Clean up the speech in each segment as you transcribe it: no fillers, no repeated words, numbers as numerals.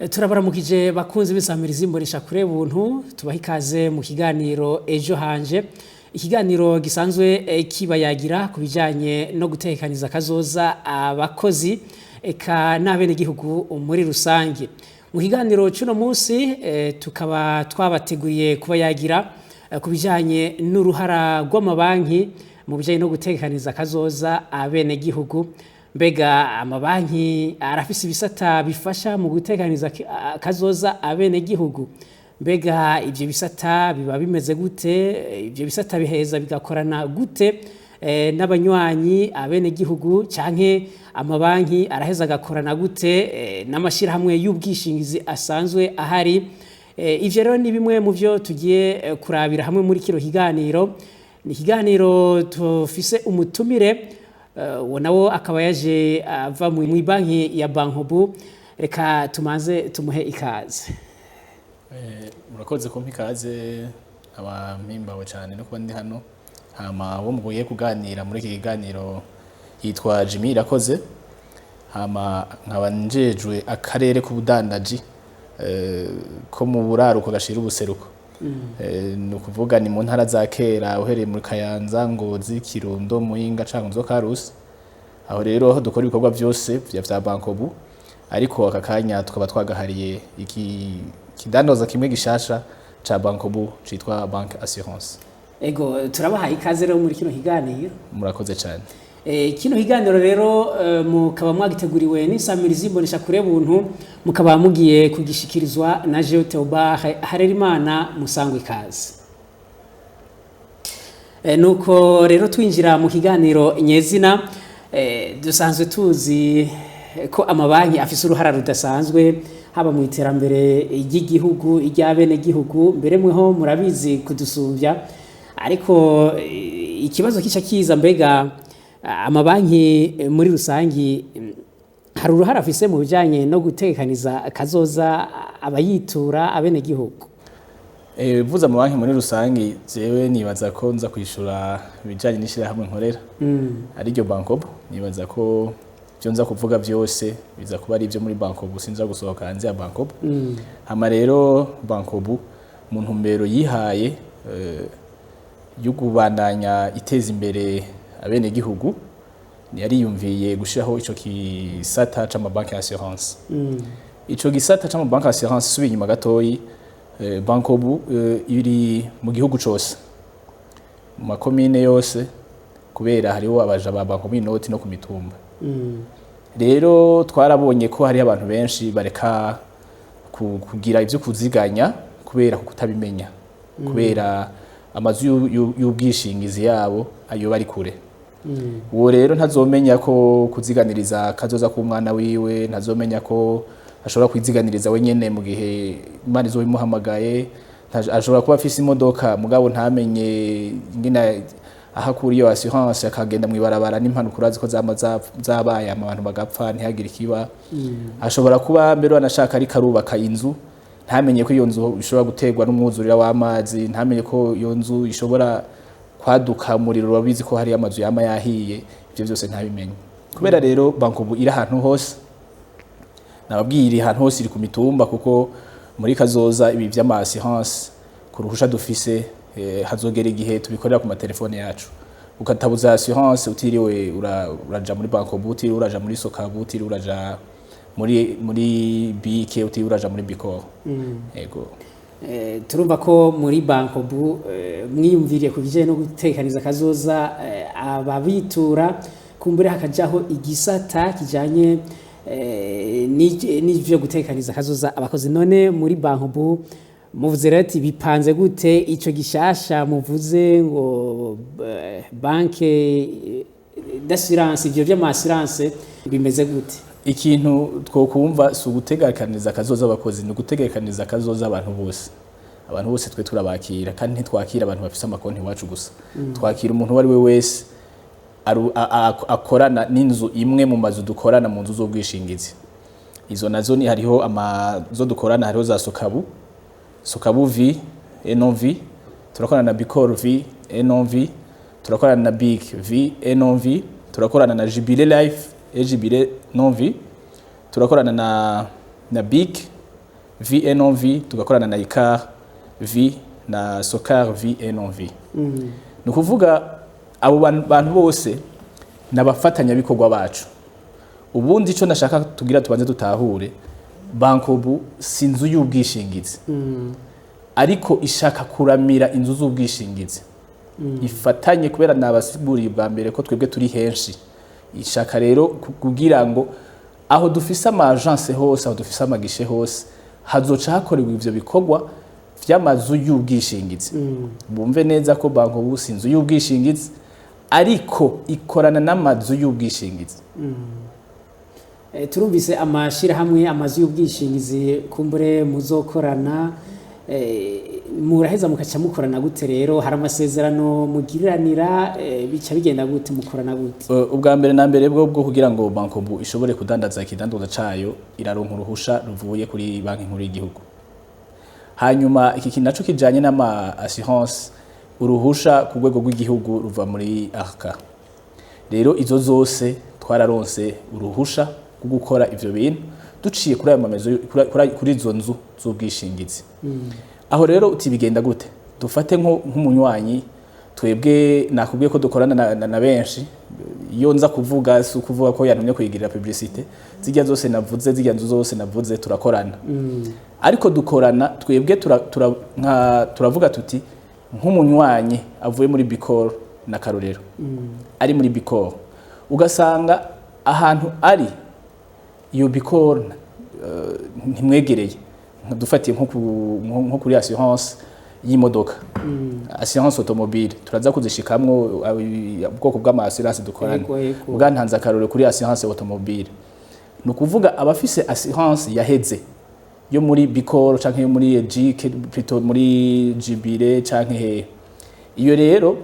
Turabaramukije bakunzi b'insamirizi imbonesha kure buntu, tubaha ikaze mu kiganiro Ejo Hanje, ikiganiro gisanzwe kibayagira ku bijanye no gutekaniza kazoza abakozi eka n'abenegihugu muri rusange. Mu kiganiro cy'uno munsi tukaba twabateguriye kubayagira ku bijanye n'uruhara rw'amabanki mu bijanye no gutekaniza kazoza abenegihugu. Mbega amabanki arafise ibisata bifasha mu gutekaniza kazoza abenegihugu? Mbega ivyo bisata biba bimeze gute? Ivyo bisata biheza bigakorana gute n'abanywanyi, abenegihugu, canke amabanki araheza agakorana gute n'amashirahamwe y'ubwishingizi asanzwe ahari? Ivyo rero ni bimwe mu vyo tugiye kurabira hamwe muri kino kiganiro. Ni ikiganiro tufise umutumire, uwo nawo akaba yaje ava mu banki ya Bancobu. Reka tumanze tumuhe ikaze. Murakoze kumpa ikaze, nkaba mpimbawe cyane no kuba ndi hano. Hama uwo mugiye kuganira muri iki kiganiro yitwa Jimmy Irakoze, hama nkaba njejwe akarere k'ubudandaji ko mu buraruko gashira ubuseruko. Ni ukuvuga ni mu ntara za kera, uhereye muri Kayanza, Ngozi, Kirundo, Muyinga, Cankuzo, Karusi. Aho rero aho dukora ibikorwa byose vya Bancobu, ariko aka kanya tukaba twagahariye iki kidandaza kimwe gishasha ca Bancobu citwa Banque Assurance. Ego, turabahaye ikaze rero muri kino kiganiro. Murakoze cyane. Kino kiganiro rero mukaba mwagiteguriwe n'insamirizi imbonesha kure buntu, mukaba mugiye kugishikirizwa na Jean Theobald Harerimana. Musangwa ikaze. Nuko rero twinjira mu kiganiro nyezina. Dusanzwe tuzi ko amabanki afise uruhara rudasanzwe haba mu iterambere ry'igihugu, iry'abenegihugu, mbere mweho murabizi kudusumbya. Ariko ikibazo kica kiza: mbega amabanki muri rusangi hari uruhara afise mu bijanye no gutekaniza kazoza abayitura, abenegihugu? Vuza amabanki muri rusangi, jewe nibaza ko nza kwishura ibijanye n'ishirahamwe nkorera, ariryo Bancobu. Nibaza ko ibyo nza kuvuga byose biza kuba ari ibyo muri Bancobu, sinza gusohoka hanze ya Bancobu. Hama rero Bancobu mu ntumbero yihaye yo kubandanya iteza imbere abenegihugu, yariyumviye gushiraho ico kisata c'amabanki assurance. Ico gisata c'amabanki assurance, subiye inyuma gatoyi, Bancobu iri mu gihugu cose, mu makomine yose, kubera hariho abaja ba Bancobu Inoti no ku mitumba. Rero twarabonye ko hariho abantu benshi bareka kugira ivyo kuziganya kubera kutabimenya, kubera amazu y'ubwishingizi yabo ayo bari kure. Uwo rero ntazomenya ko kuziganiriza kazoza k'umwana wiwe, ntazomenya ko ashobora kwiziganiriza we nyene mu gihe Imana izoba imuhamagaye. Ashobora kuba afise imodoka, mugabo ntamenye ingene aho akura iyo assurance, akagenda mw'ibarabara n'impanuka urazi ko zama zabaye, abantu bagapfa ntihagire ikiba. Ashobora kuba mbere wanashaka ariko arubaka inzu, ntamenye ko iyo nzu ishobora guterwa n'umwuzurira w'amazi, ntamenye ko iyo nzu ishobora kwaduka umuriro. Urabizi ko hari amazu yama yahiye. Ivyo byose ntabimenye. Kubera rero Bancobu iri ahantu hose, nababwiye iri ahantu hose, iri ku mitumba, kuko muri kazoza ibi vy'ama assurance ku ruhusha dufise, hazogera igihe tubikorera ku matelefone yacu, ukatabuza assurance utiriwe uraja muri Bancobu, utiriwe uraja muri Socabu, utiriwe uraja muri BIC, utiriwe uraja muri Bicor. Yego. Turumva ko muri Bancobu mwiyumviriye ku bijyanye no gutekaniza kazoza ababitura, kumbure hakajaho igisata kijanye n'ivyo gutekaniza kazoza abakozi. None muri Bancobu muvuze rero ati bipanze gute ico gishasha muvuze ngo banque d'assurance, ivyo vy'ama assurance bimeze gute? Ikintu twokumva si ugutegekaniza akazoza abakozi, ni ugutegekaniza akazoza abantu bose. Abantu bose twe turabakira, kandi ntitwakira abantu bafise amakonti iwacu gusa. Twakira umuntu uwo ari we wese akorana n'inzu imwe mu mazu dukorana, mu nzu z'ubwishingizi. Izo nazo ni hariho amazo dukorana, hariho za Socabu, Socabu Vie et non vie, turakorana na Bicor Vie et non vie, turakorana na BIC Vie et non vie, turakorana na Jubilé Life et Jubilé non vie, turakorana na BIC. Vie et non vie, tugakorana na Icar Vie na Socar Vie et non vie. Ni ukuvuga abo bantu bose ni abafatanyabikorwa bacu. Ubundi icyo nashaka tugira tubanze dutahure, Bancobu si inzu y'ubwishingizi, ariko ishaka kuramira inzu z'ubwishingizi ifatanye, kubera nabasiguriye bwa mbere ko twebwe turi henshi. Ishaka rero kugira ngo aho dufise ama agence hose, aho dufise ama guichet hose, hazoca hakorerwa ivyo bikorwa vy'amazu y'ubwishingizi. Bumve neza ko Bancobu si inzu y'ubwishingizi, ariko ikorana n'amazu y'ubwishingizi. Turumvise amashirahamwe, amazu y'ubwishingizi kumbure muzokorana. Muraheza mukaca mukorana gute rero? Hari amasezerano mugiriranira? Bica bigenda gute? Mukorana gute? Ubwa mbere na mbere bwo kugira ngo Bancobu ishobore kudandaza ikidandaza cayo, iraronka uruhusha ruvuye kuri Banki Nkuru y'Igihugu. Hanyuma iki kintu naco kijanye n'ama assurance, uruhusha ku rwego rw'igihugu ruva muri ARCA. Rero izo zose twararonse uruhusha rwo gukora ivyo bintu duciye kuri ayo mamezo, kuri izo nzu z'ubwishingizi. Aho rero uti bigenda gute? Dufate nk'umunywanyi, twebwe nakubwiye ko dukorana na benshi. Iyo nza kuvuga, si ukuvuga ko yantumye kuyigirira publicité, zijya zose navuze, zijya nzu zose navuze, turakorana. Ariko dukorana twebwe turavuga tuti nk'umunywanyi avuye muri Bicor na Karorero, ari muri Bicor, ugasanga ahantu ari iyo Bicor ntimwegereye, dufatiye nko kuri assurance y'imodoka, assurance automobile, turaza kuzishikamwo ubwoko bw'ama assurance dukorana. Yego, yego. Bwantanze akarorero kuri assurance automobile, ni ukuvuga abafise assurance yaheze yo muri Bicor canke yo muri Ejike, plutôt muri Jubilé canke hehe, iyo rero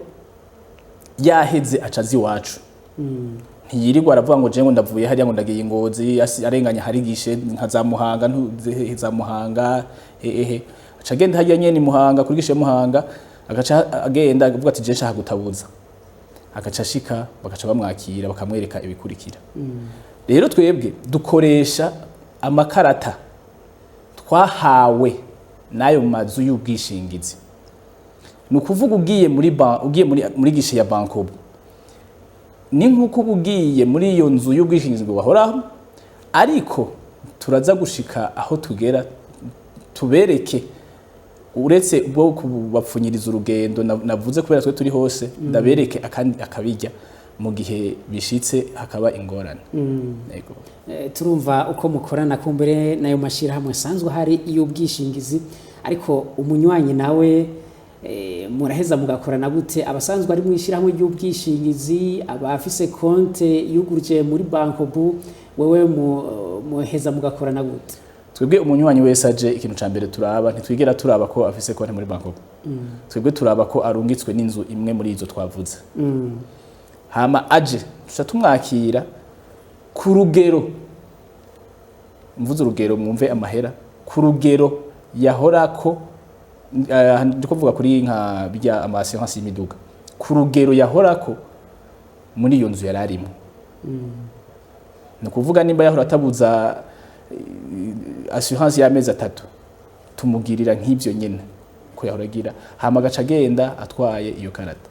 yaheze aca aza iwacu. Ntiyirirwa aravuga ngo jewe ngo ndavuye hariya ngo ndagiye i Ngozi, arenganya hari guichet nka za Muhanga, ntuze za Muhanga hehe, aca agenda hariya nyene i Muhanga kuri guichet Muhanga, agaca agenda avuga ati: "Je nshaka gutabuza." Agaca ashika, bagaca bamwakira, bakamwereka ibikurikira. Rero twebwe dukoresha amakarata twahawe n'ayo mazu y'ubwishingizi. Ni ukuvuga ugiye muri ugiye muri guichet ya Bancobu, ni nk'uko uba ugiye muri iyo nzu y'ubwishingizi ngo bahoraho. Ariko turaza gushika aho tugera tubereke, uretse ubwo kubapfunyiriza urugendo navuze, kubera twe turi hose, ndabereke akandi akabijya mu gihe bishitse hakaba ingorane. Yego. Turumva uko mukorana kumbere n'ayo mashyirahamwe asanzwe hari iy'ubwishingizi, ariko umunywanyi nawe muraheza mugakorana gute? Abasanzwe ari mu ishyirahamwe ry'ubwishingizi, abafise konte yuguruje muri Bancobu, wewe muheza mugakorana gute? Twebwe umunywanyi wese aje, ikintu ca mbere turaba, ntitwigera turaba ko afise konti muri Bancobu. Twebwe turaba ko arungitswe n'inzu imwe muri izo twavuze. Hama aje, tuca tumwakira ku rugero, mvuze urugero mwumve amahera, ku rugero yahorako. Ndi kuvuga kuri nka bijya ama assurance y'imiduga, ku rugero yahorako muri iyo nzu yari arimo. Ni ukuvuga nimba yahora atabuza assurance y'amezi 3, tumugirira nk'ivyo nyene ko yahora agira, hama agaca agenda atwaye iyo karata.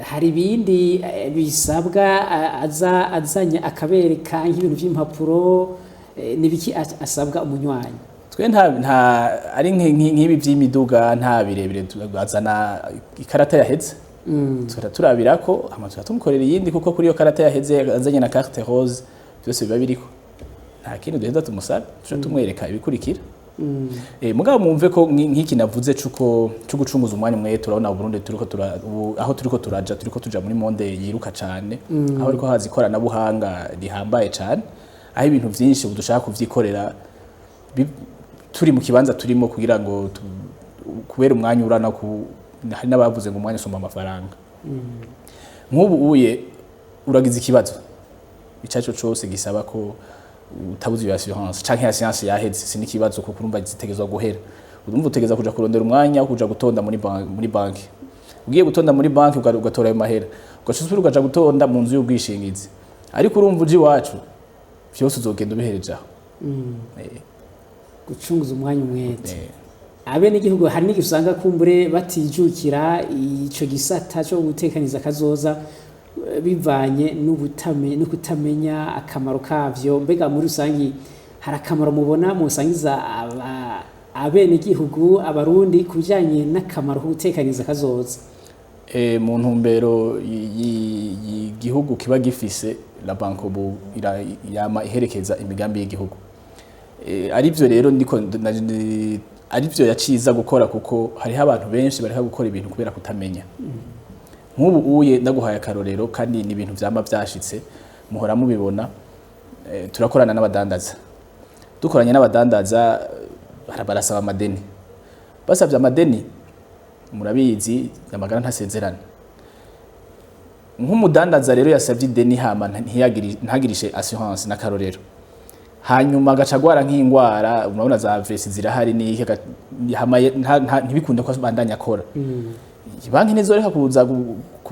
Hari ibindi bisabwa aza azanye akabereka nk'ibintu by'impapuro, n'ibiki asabwa umunywanyi? Twe nta ari nk'ibi by'imiduga, nta birebire, azana ikarata yaheze, turabira ko hama tuba tumukorera iyindi, kuko kuri iyo karata yaheze azanye na carte rose byose biba biriko. Nta kindi duheza tumusaba, tuca tumwereka ibikurikira. Mugabo mwumve ko nk'iki navuze cuko cyo gucunguza umwanya umwe, turabona Burundi turiko aho turiko turaja, turiko tuja muri monde yiruka cane, aho ariko haza ikoranabuhanga rihambaye cane, aho ibintu vyinshi ubu dushaka kuvyikorera turi mu kibanza turimo, kugira ngo kubera umwanya urana ku hari n'abavuze ngo umwanya usumba amafaranga. Nk'ubu uye uragize ikibazo icaco cose gisaba ko utabuze iyo assurance canke assurance yaheze, si n'ikibazo, kuko urumva zitegerezwa guhera. Urumva utegereza kuja kurondera umwanya wo kuja gutonda muri banki. Ugiye gutonda muri banki, ugatora ayo mahera, ugaca usubira ukaja gutonda mu nzu y'ubwishingizi. Ariko urumva uje iwacu, vyose uzogenda ubihereje aho. Gucunguza umwanya umwete. Abenegihugu hari n'igihe usanga kumbure batijukira ico gisata co gutekaniza akazoza, bivanye no kutamenya akamaro kavyo. Mbega muri rusangi hari akamaro mubona musangiza abenegihugu, abarundi, ku bijanye n'akamaro ko gutekaniza akazoza? Mu ntumbero y'igihugu kiba gifise, la Bancobu yama iherekeza imigambi y'igihugu. Arivyo rero ndiko arivyo yaciza gukora, kuko hariho abantu benshi bareka gukora ibintu kubera kutamenya. Nk'ubu uye ndaguhaye akarorero, kandi ni ibintu vyama vyashitse, muhora mubibona. Turakorana n'abadandaza. Dukoranye n'abadandaza, barasaba amadeni. Basavye amadeni, murabizi, amagara ntasezerana. Nk'umudandaza rero yasavye ideni, hama ntagirishe assurance n'akarorero, hanyuma agaca agwara nk'ingwara, murabona za AVC zirahari n'iki, hama ntibikunde ko abandanya akora, banki ntizoreka kuza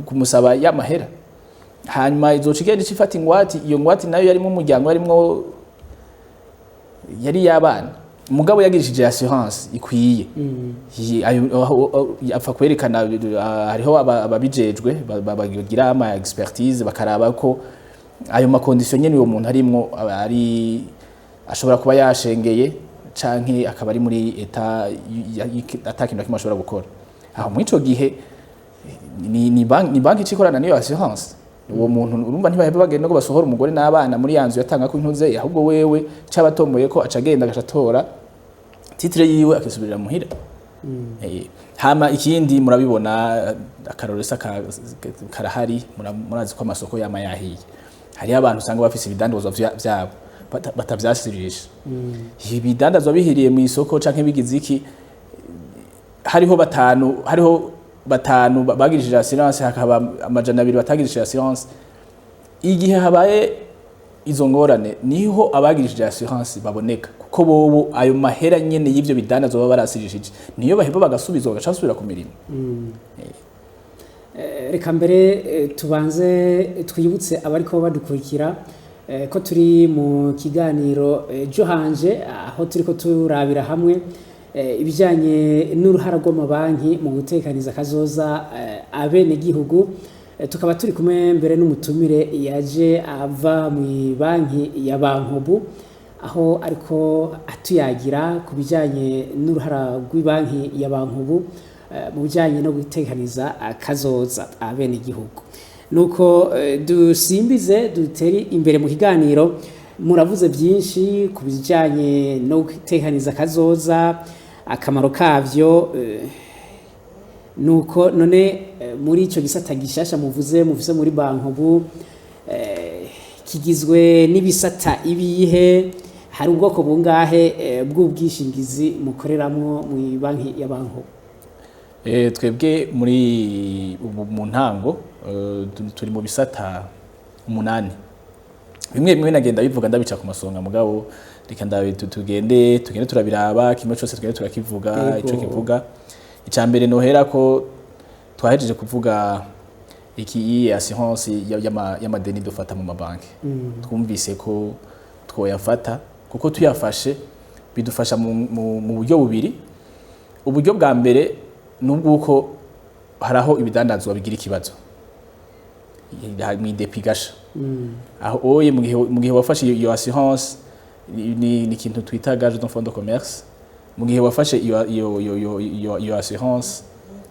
kumusaba ya mahera. Hanyuma izoca igenda ica ifata ingwate. Iyo ngwate nayo yarimwo umuryango, yarimwo yari y'abana. Umugabo yagirishije assurance ikwiye, apfa kwerekana, hariho ababijejwe bagira ama expertise, bakaraba ko ayo ma conditions nyene uwo muntu arimwo ari ashobora kuba yashengeye canke akaba ari muri état ata kintu na kimwe ashobora gukora. Aho muri ico gihe ni banki ica ikorana n'iyo assurance. Uwo muntu, urumva, ntibaheba bagenda ngo basohore umugore n'abana muri ya nzu yatanga ko intuze, ahubwo wewe cabatomboye ko aca agenda agaca atora titre yiwe, akisubirira muhira. Hama ikindi murabibona, akarorero sa karahari, murazi ko amasoko yama yahiye. Hariho abantu usanga bafise ibidandazwa vyabo batavyasirisha. Ibidandazwa bihiriye mu isoko canke bigize iki, hariho batanu bagirishije assurance, hakaba 200 batagirishije assurance. Igihe habaye izo ngorane, niho abagirishije assurance baboneka, kuko bobo ayo mahera nyene y'ivyo bidandazwa baba barasirishije niyo baheba bagasubizwa, bagaca basubira ku mirimo. Reka mbere tubanze twibutse abariko badukurikira ko turi mu kiganiro Ejo Hanje, aho turiko turabira hamwe ibijyanye n'uruhara rw'amabanki mu gutekaniza akazoza abenegihugu. Tukaba turi kumwe mbere n'umutumire yaje ava mu banki ya Bancobu, aho ariko atuyagira ku bijyanye n'uruhara rw'ibanki ya Bancobu mu bijyanye no gutekaniza akazoza abenegihugu. Nuko dusimbize dutere imbere mu kiganiro. Muravuze byinshi ku bijyanye no gutekaniza akazoza, akamaro kavyo. Nuko none muri icyo gisata gishasha muvuze muvise muri Bancobu, kigizwe n'ibisata ibihe? Hari ubwoko bungahe bw'ubwishingizi mukoreramwo mu banki ya Bancobu? Twebwe muri ubu mu ntango turi mu bisata umunani. Bimwe bimwe nagenda bivuga ndabica ku masonga, mugabo reka ndabe tugende turabiraba kimwe cyose, tugende turakivuga. Ico kivuga icya mbere nohera ko twahejeje kuvuga iki, iyi assurance y'amadeni dufata mu mabanki. Twumvise ko twoyafata, kuko tuyafashe bidufasha mu buryo bubiri. Uburyo bwa mbere ni ubw'uko hari aho ibidandazwa bigira ikibazo mu i dépôt igasha. Aho oye mu gihe wafashe iyo assurance, ni ikintu twita gage d'un fonds de commerce. Mu gihe wafashe iyo assurance,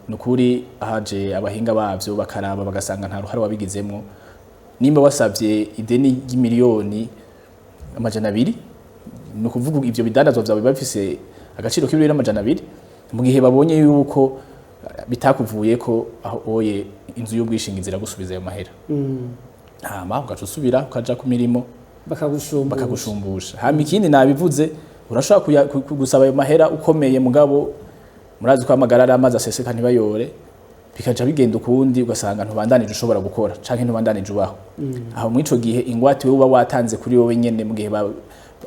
ni ukuri haje abahinga bavyo bakaraba, bagasanga nta ruhare wabigizemwo. Nimba wasavye ideni ry'imiliyoni 200, ni ukuvuga ivyo bidandazwa vyawe biba bifise agaciro k'imiliyoni 200. Mu gihe babonye yuko bitakuvuyeko, aho oye inzu y'ubwishingizi iragusubiza ayo mahera, hama ugaca usubira ukaja ku mirimo. Bakagushumbusha. Bakagushumbusha. Hama ikindi nabivuze, urashobora gusaba ayo mahera ukomeye, mugabo murazi ko amagara ari amazi aseseka ntibayore, bikaja bigenda ukundi, ugasanga ntubandanije ushobora gukora canke ntubandanije ubaho. Aho muri ico gihe ingwate wewe uba watanze kuri wowe nyene, mu gihe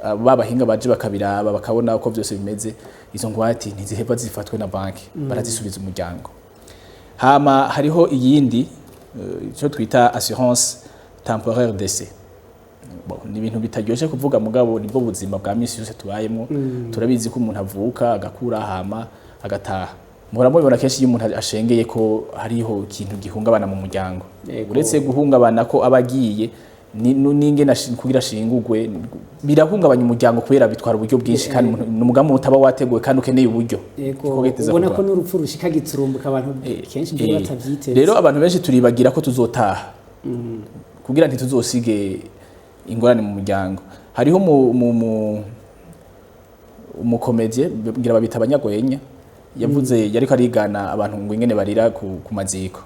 babahinga baje bakabiraba, bakabona uko vyose bimeze, izo ngwate ntiziheva zifatwe na banki, barazisubiza umuryango. Hama hariho iyindi, ico twita assurance temporaire décès. Bon, ni ibintu bitaryoshe kuvuga, mugabo nibwo buzima bwa misi yose tubayemo. Turabizi ko umuntu avuka, agakura, hama agataha. Muhora mubibona kenshi iyo umuntu ashengeye ko hariho ikintu gihungabana mu muryango. Uretse guhungabana ko aba agiye, n'ingene kugira ashingurwe birahungabanya umuryango, kubera bitwara uburyo bwinshi, kandi ni umugambi utaba wateguwe kandi ukeneye uburyo. Kuko giteza Ubona ko kurwara. n'urupfu rushika giturumbuka, abantu kenshi mbere batavyiteze. Rero abantu benshi turibagira ko tuzotaha kugira ntituzosige ingorane mu muryango. Hariho mu umukomedie, ngira babita abanyagwenya, yavuze, yariko arigana abantu ngo ingene barira ku maziko.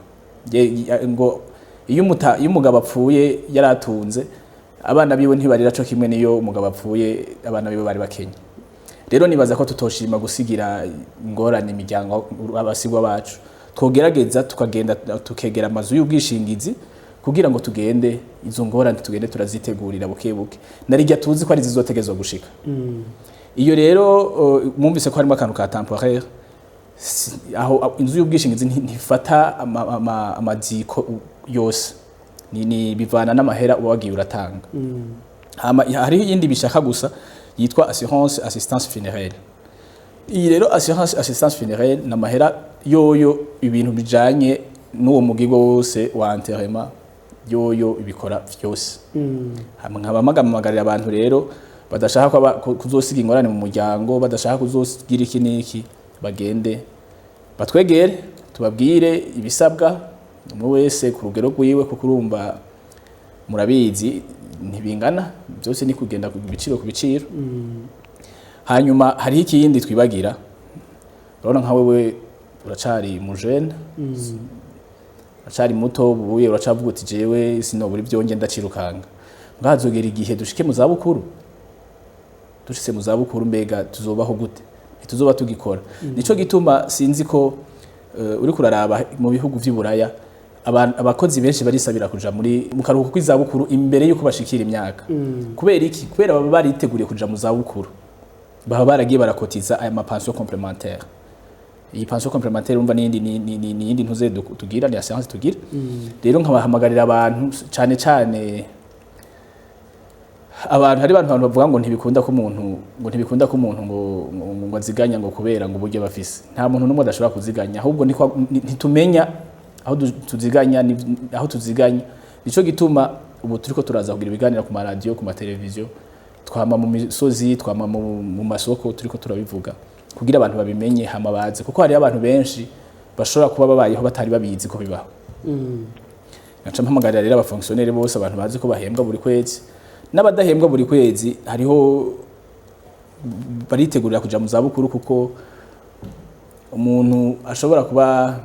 Ngo iyo umugabo apfuye yaratunze, abana biwe ntibarira co kimwe niyo umugabo apfuye abana biwe bari bakenye. Rero nibaza ko tutoshima gusigira ingorane imiryango, abasigwa bacu. Twogerageza tukagenda tukegera amazu y'ubwishingizi kugira ngo tugende izo ngorane tugende turazitegurira buke buke, narijya tuzi ko ari zizotegezwa gushika. Iyo rero mwumvise ko harimo akantu ka temporaire, aho inzu y'ubwishingizi ntifata amaziko yose, ni bivana n'amahera uba wagiye uratanga. Hama hariho iyindi bishaka gusa yitwa assurance assistance funéraire. Iyi rero assurance assistance funéraire ni amahera yoyo ibintu bijanye n'uwo mugigo wose wa enterrement, yoyo ibikora vyose. Hama nkaba mpamagarira abantu rero badashaka ko kuzosiga ingorane mu muryango, badashaka kuzogira iki n'iki, bagende batwegere, tubabwire ibisabwa, umwe wese ku rugero rwiwe, kuko urumva murabizi ntibingana byose, ni kugenda ku biciro ku biciro. Hanyuma hariho ikindi twibagira. Urabona nka wewe uracari mu jeune, uracari muto, buye uracavuga uti: "Jewe sinobura ibyo nge ndacirukanga." Ngazogera igihe dushike mu zabukuru, dushitse mu zabukuru mbega tuzobaho gute? Ntituzoba tugikora. Nico gituma sinzi ko uriko uraraba mu bihugu vy'i Buraya, abakozi benshi barisabira kuja muri mu karuhuko k'izabukuru imbere yuko bashikira imyaka. Kubera iki? Kubera baba bariteguriye kuja mu zabukuru, baba baragiye barakotiza aya ma pension complémentaire. Iyi pension complémentaire urumva n'iyindi ni yindi ntuze tugira, ni assurance tugira. Rero nkabahamagarira abantu, cane cane abantu, hari abantu bavuga ngo ntibikunda ko umuntu, ngo ntibikunda ko umuntu ngo aziganya, ngo kubera ngo uburyo bafise. Nta muntu n'umwe adashobora kuziganya, ahubwo ntitumenya aho tuziganya, aho tuziganya. Nico gituma ubu turiko turaza kugira ibiganiro ku maradiyo, ku mateleviziyo, twama mu misozi, twama mu masoko, turiko turabivuga kugira abantu babimenye, hama baze, kuko hariyo abantu benshi bashobora kuba babayeho batari babizi ko bibaho. Naca mpamagarira rero abafonctionnaire bose, abantu bazi ko bahembwa buri kwezi n'abadahembwa buri kwezi, hariho baritegurira kuja mu zabukuru, kuko umuntu ashobora kuba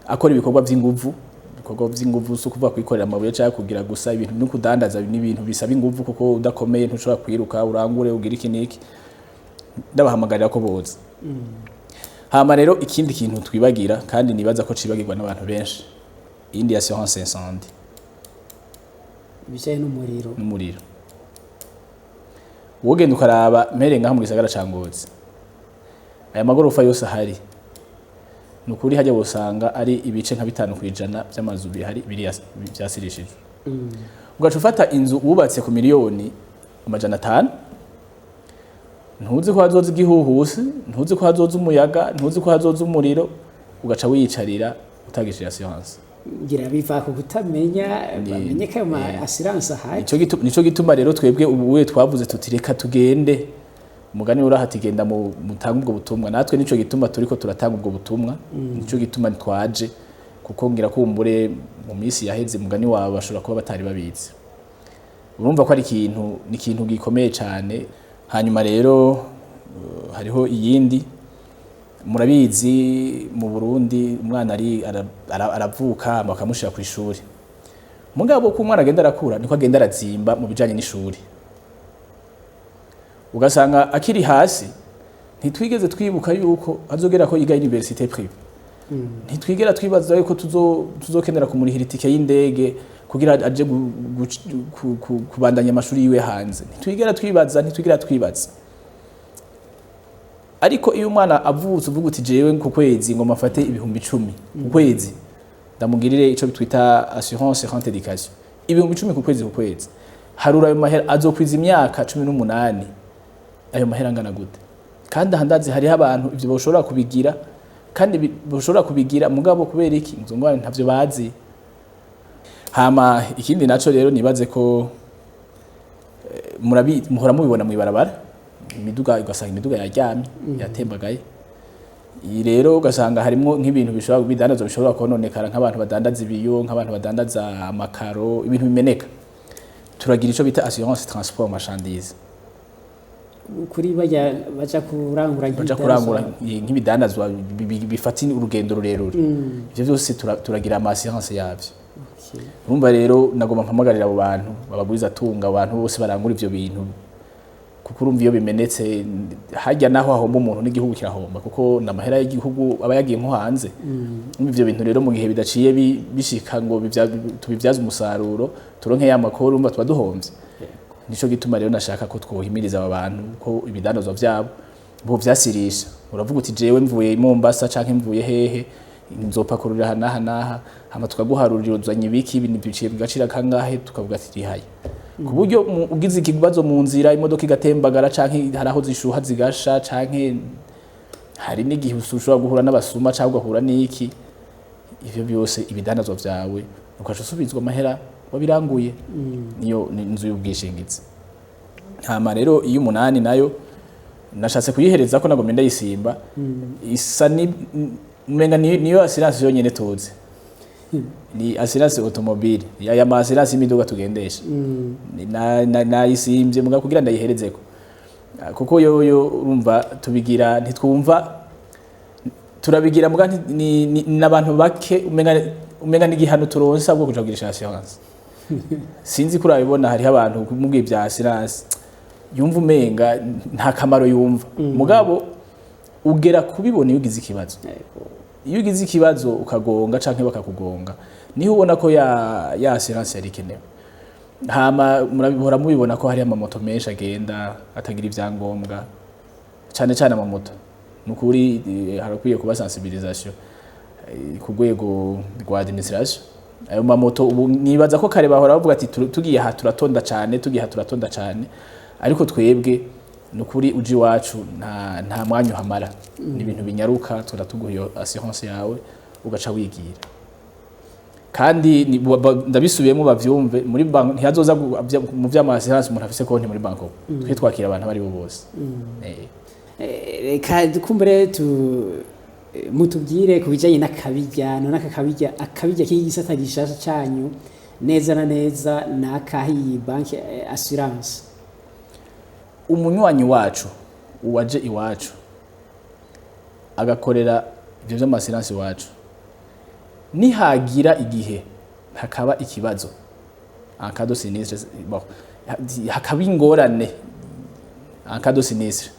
akora ibikorwa vy'inguvu. Ibikorwa vy'inguvu si ukuvuga kwikorera amabuye cyangwa kugira gusa ibintu no kudandaza, n'ibintu bisaba inguvu, kuko udakomeye ntushobora kwiruka urangure ugire iki n'iki. Ndabahamagarira ko boza. Hama rero ikindi kintu twibagira, kandi nibaza ko cibagirwa n'abantu benshi, iyindi assurance incendie. Ibijyanye n'umuriro. N'umuriro. Wogenda ukaraba mpere ngaha mu gisagara ca Ngozi, aya magorofa yose ahari, ni ukuri hajya wosanga ari ibice nka 5% by'amazu bihari biri vyasirishijwe. Ugaca ufata inzu wubatse ku miliyoni 500, ntuzi ko hazoza igihuhusi, ntuzi ko hazoza umuyaga, ntuzi ko hazoza umuriro, ugaca wiyicarira utagishije assurance. Ngira biva ku kutamenya, bamenye ko ayo ma assurance ahari. Nico gituma rero twebwe ubu we twavuze tuti: "Reka tugende." Umugani urahati: "Genda mu mutange ubwo butumwa." Natwe nico gituma turiko turatanga ubwo butumwa, nico gituma twaje, kuko ngira kumbure mu minsi yaheze, mugani wawe, bashobora kuba batari babizi. Urumva ko ari ikintu, ni ikintu gikomeye cyane. Hanyuma rero hariho iyindi. Murabizi mu Burundi umwana ari aravuka bakamushira ku ishuri, mugabo ko umwana agenda arakura niko agenda arazimba mu bijanye n'ishuri, ugasanga akiri hasi. Ntitwigeze twibuka yuko azogera ko yiga université privée, ntitwigera twibaza yuko tuzokenera kumurihira itike y'indege kugira aje kubandanya amashuri yiwe hanze. Ntitwigera twibaza, ntitwigera twibaza. Ariko iyo umwana avutse uvuga uti: "Jewe ku kwezi ngo mafate 10.000 ku kwezi, ndamugirire ico twita assurance rente d'éducation, 10.000 ku kwezi ku kwezi." Harura ayo mahera azokwiza imyaka 18, ayo mahera angana gute? Kandi aha ndazi hariho abantu ivyo bashobora kubigira, kandi bashobora kubigira, mugabo kubera iki izo ngorane ntavyo bazi. Hama ikindi naco rero, nibaze ko muhora mubibona mw'ibarabara, imiduga, ugasanga imiduga yaryamye, yatembagaye. Iyi rero ugasanga harimo nk'ibintu bishobora, bidandazwa bishobora kononekara, nk'abantu badandaza ibiyo, nk'abantu badandaza amakaro, ibintu bimeneka. Turagira ico bita assurance transport marchandise. Kuri bajya baja kurangura baja nk'ibidandazwa. Kurangura nk'ibidandazwa bifata urugendo rurerure. Ivyo byose turagira ama assurance yavyo. Urumva rero nagomba mpamagarira abo bantu babagwiza tunga, abantu bose barangura ivyo bintu, kuko urumva iyo bimenetse hajya naho hahomba umuntu n'igihugu kirahomba, kuko n'amahera y'igihugu aba yagiye nko hanze. Urumva ivyo bintu rero mu gihe bidaciye bishika ngo tubibyaze umusaruro, turonke ya makuru, urumva tuba duhomvye. Nico gituma rero nashaka ko twohimiriza aba bantu ko ibidandazwa vyabo bo vyasirisha. Uravuga uti: "Jewe mvuye i Mombasa canke mvuye hehe, nzopakururira aha n'aha n'aha." Hama tukaguharurira uzanye ibiki, ibintu biciye bigacira kangahe, tukavuga ati rihaye, ku buryo ugize ikibazo mu nzira, imodoka igatembagara, canke hari aho zishuha zigasha, canke hari n'igihe ushobora guhura n'abasuma canke ugahura n'iki, ivyo byose ibidandazwa vyawe ukaca usubizwa amahera wabiranguye. Niyo ni inzu y'ubwishingizi. Hama rero iyo umunani nayo nashatse kuyihereza ko nagomba ndayisimba, isa ni umenga niyo assurance yonyene tuzi, ni assurance automobile, ya ma assurance y'imiduga tugendesha. Nayisimbye muga kugira ndayiherezeko. Kuko yoyo urumva tubigira, ntitwumva turabigira, muga n'abantu bake, umenga n'igihano turonsa bwo kuja kugirisha assurance. Sinzi ko urabibona, hariho abantu kumubwiye ibya assurance yumva umenga nta kamaro yumva, mugabo ugera kubibona iyo ugize ikibazo. Iyo ugize ikibazo ukagonga canke bakakugonga, niho ubona ko ya assurance yari ikenewe. Hama murabihora mubibona ko hari amamoto menshi agenda atagira ibyangombwa, cane cane amamoto. Nukuri harakwiye kuba sensibilisation ku rwego rwa administration. Ayo mamoto ubu nibaza ko kare bahora bavuga ati: "Tugiye aha turatonda cane, tugiye aha turatonda cane." Ariko twebwe nukuri uje iwacu nta mwanya uhamara, ni ibintu binyaruka. Turatuguha iyo assurance yawe ugaca wigira. Kandi ndabisubiyemo bavyumve, muri bank ntihazoza mu vy'ama assurance umuntu afise konti muri banko. Twe twakira abantu abari bo bose. Reka dukumbure tu mutubwire ku bijyanye n'akabirya. None aka kabirya, akabirya k'iki gisata gishasha canyu neza na neza ni akahe, iyi banki assurance? Umunywanyi wacu uwaje iwacu agakorera ivyo vy'ama assurance iwacu, nihagira igihe hakaba ikibazo, en cas de sinistre, bon, hakaba ingorane, en cas de sinistre,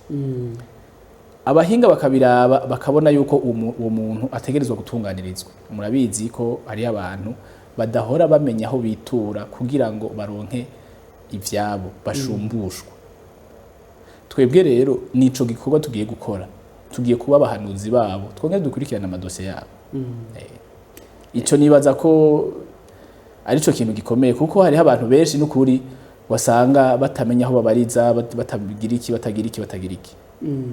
abahinga bakabiraba bakabona yuko uwo muntu ategerezwa gutunganirizwa. Murabizi ko hariyo abantu badahora bamenya aho bitura kugira ngo baronke ivyabo, bashumbushwa. Twebwe rero nico gikorwa tugiye gukora, tugiye kuba abahanuzi babo, twongere dukurikirane amadosiye yabo. Ico nibaza ko arico kintu gikomeye, kuko hariho abantu benshi n'ukuri wasanga batamenya aho babariza, batagira iki, batagira iki, batagira iki.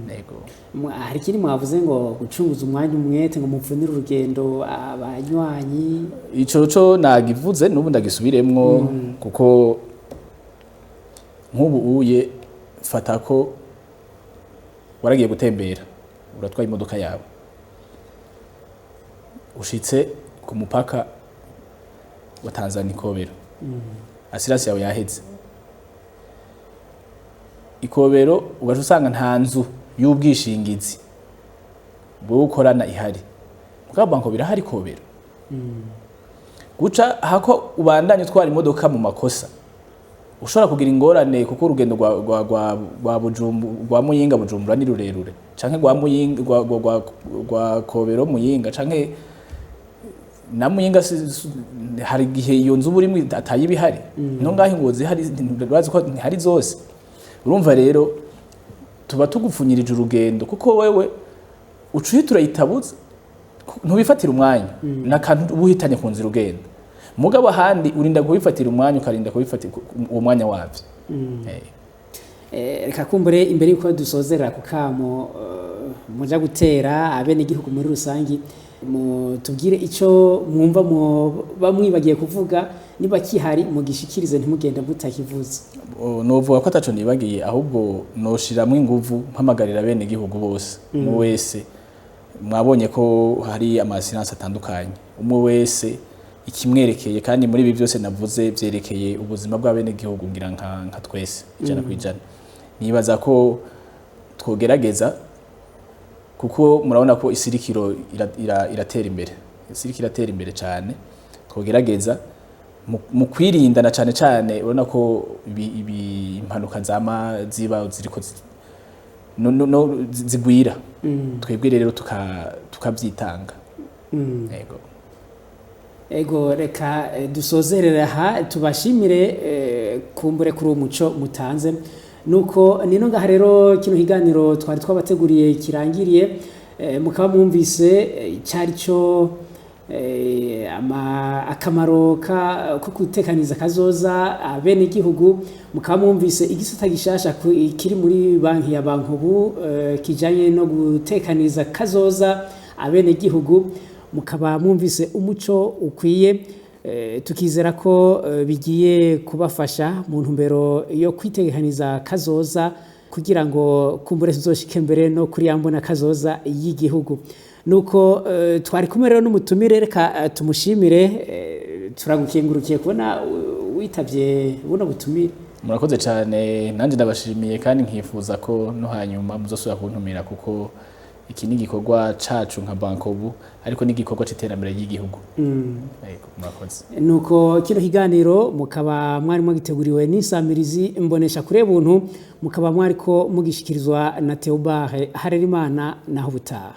Yego. Hari ikindi mwavuze ngo gucunguza umwanya umwete, ngo mupfunire urugendo abanywanyi. Ico co nagivuze, n'ubu ndagisubiremwo, kuko nk'ubu uye fata ko waragiye gutembera, uratwaye imodoka yawe, ushitse ku mupaka wa Tanzania Ikobero, assurance yawe yaheze Ikobero, ugaca usanga nta nzu y'ubwishingizi bwo gukorana ihari, mugabo banko birahari Kobero. Guca hako ubandanye utwara imodoka mu makosa, ushobora kugira ingorane, kuko urugendo rwa Bujumbu, rwa Muyinga Bujumbura ni rurerure, canke rwa Muyinga rwa Kobero Muyinga, canke na Muyinga, hari igihe iyo nzu uba urimwo atayiba ihari. No ngaho Ingozi hari, urazi ko ntihari zose. Urumva rero tuba tugupfunyirije urugendo, kuko wewe uca uhita urayitabuza, ntubifatira umwanya n'akantu uba uhitanye ku nzira ugenda. Mugabo ahandi urinda kubifatira umwanya, ukarinda kubifatira uwo mwanya wavyo. Reka kumbure imbere yuko dusozerera ku kamo muja gutera abenegihugu muri rusangi, mutubwire ico mwumva muba mwibagiye kuvuga, niba kihari mugishikirize, ntimugende mutakivuze. Novuga ko ataco nibagiye, ahubwo noshiramwo inguvu mpamagarira bene igihugu bose, umwe wese. Mwabonye ko hari ama assurances atandukanye, umwe wese ikimwerekeye, kandi muri ibi byose navuze vyerekeye ubuzima bw'abene gihugu, ngira nka twese 100%. Nibaza ko twogerageza, kuko murabona ko isi iriko iratera imbere, isi iriko iratera imbere cyane. Twogerageza mu kwirinda, na cane cane urabona ko ibi impanuka zama ziba ziriko no, no, no, zigwira. Twebwe rero tukavyitanga. Yego. Ego, reka dusozerere aha, tubashimire kumbure kuri uwo muco mutanze. Nuko nino ngaha rero kino kiganiro twari twabateguriye kirangiriye. Mukaba mwumvise icyari cyo akamaro ko gutekaniza kazoza abenegihugu. Mukaba mwumvise igisata gishasha kiri muri banki ya Bankobu kijanye no gutekaniza kazoza abenegihugu. Mukaba mwumvise umuco ukwiye, tukizera ko bigiye kubafasha mu ntumbero yo kwitegekaniza kazoza, kugira ngo kumbure tuzoshike mbere no kuri ya mbona kazoza y'igihugu. Nuko twari kumwe rero n'umutumire, reka tumushimire. Turagukengurukiye kubona witavye buno butumire. Murakoze cyane, nanjye ndabashimiye, kandi nkifuza ko no hanyuma muzosubira kuntumira, kuko iki ni igikorwa cacu nka Bankobu, ariko ni igikorwa c'iterambere ry'igihugu. Yego, murakoze. Nuko kino kiganiro mukaba mwari mwagiteguriwe n'insamirizi Mbonesha Kure Buntu, mukaba mwariko mugishikirizwa na Theobard Harerimana. Naho ubutaha.